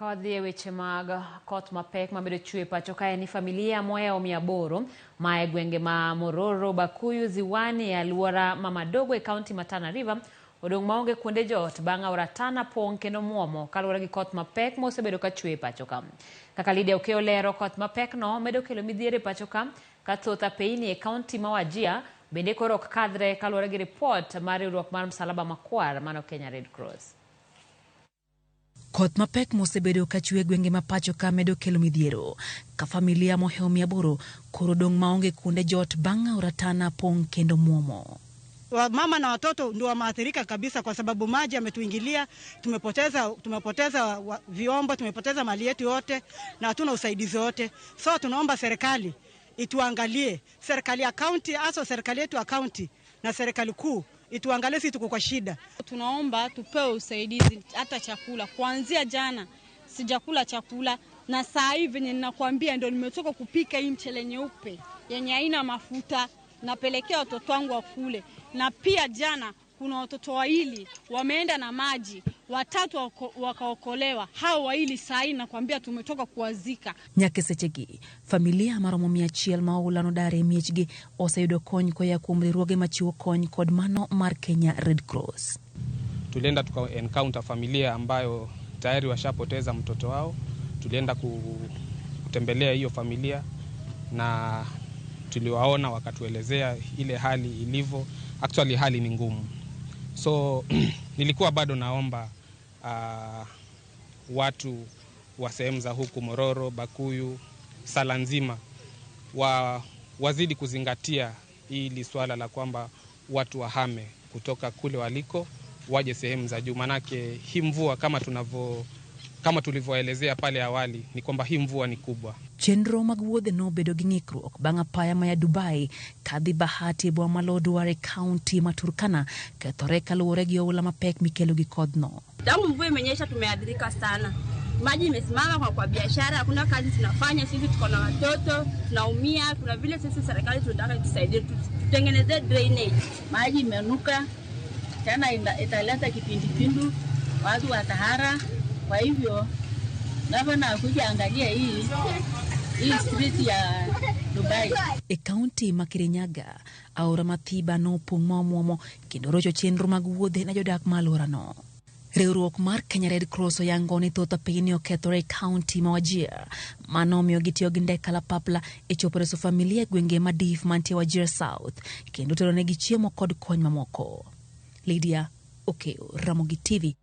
Ka wadhi e weche mag koth mapek mamedo chwe e pacho kae ni familia mohewo 800 ma e gwenge ma Mororo, Bakuyu, Ziwani e aluora ma Madogo e kaunti ma Tana River odong' maonge kuonde jot bang' aora Tana pong' kendo muomo kaluwore gi koth mapek mosebedo ka chwe e pacho ka. Kaka Lydia Okeyo lero, koth mapekno medo kelo midhiero e pacho ka ka thoth apeyni e kaunti ma Wajir bende koro ok kadhre kaluwore gi ripot mar riwruok mar Msalaba Makwar mano Kenya Red Cross. Koth mapek mosebedo ka chwe e gwenge ma pacho ka medo kelo midhiero ka familia mohewo 800 koro dong' maonge kuonde jot bang' aora Tana pong' kendo muomo. Wamama na watoto ndio wameathirika kabisa, kwa sababu maji yametuingilia, tumepoteza vyombo, tumepoteza mali yetu yote na hatuna usaidizi wote. So tunaomba serikali ituangalie, serikali ya kaunti, hasa serikali yetu ya kaunti na serikali kuu ituangalie, sisi tuko kwa shida. Tunaomba tupewe usaidizi hata chakula. Kuanzia jana sijakula chakula na saa hivi venye ninakwambia ndio nimetoka kupika hii mchele nyeupe yenye haina mafuta, napelekea watoto wangu wakule. Na pia jana kuna watoto wawili wameenda na maji, watatu wakaokolewa. Hao wawili saa hii nakwambia tumetoka kuwazika. Nyaka sechegi, familia maromo 100 ma oula nodar e miechgi oseyudo kony koa kuom riwruoge machiwo kony kod mano mar Kenya Red Cross. Tulienda tuka encounter familia ambayo tayari washapoteza mtoto wao. Tulienda kutembelea hiyo familia na tuliwaona wakatuelezea ile hali ilivyo. Actually hali ni ngumu. So nilikuwa bado naomba watu wa sehemu za huku Mororo, Bakuyu, Sala nzima wazidi kuzingatia hili swala la kwamba watu wahame kutoka kule waliko waje sehemu za juu. Manake hii mvua kama tulivyoelezea pale awali ni kwamba hii mvua ni kubwa. Chenro mag wuodhe nobedo gi ng'ikruok bang' apaya maya Dubai kadhi Bahati e boma ma Lodwar e kaunti ma Turkana kethore kaluwore gi oula mapek mikelo gi kodhno. Tangu mvua imenyesha tumeathirika sana. Maji imesimama kwa biashara, hakuna kazi tunafanya, sisi tuko na watoto, tunaumia. Kuna vile sisi serikali tunataka itusaidie, tutengeneze drainage. Maji imenuka, tena italeta kipindupindu, watu watahara. Kwa hivyo gavana akuja angalia hii street ya Dubai. E kaunti ma Kirinyaga, aora ma Thiba nopong' ma omuomo kendo rocho chenro mag wuodhe ne jodak ma alworano. Riwruok mar Kenya Red Cross oyango ni thoth apeyni okethore e kaunti ma Wajir. Mano omiyo gitiyo gi ndek kalapapla e chopo reso familia e gwenge ma Dif mantie Wajir South kendo teronegi chiemo kod kony mamoko. Lydia Okeyo, Ramogi TV.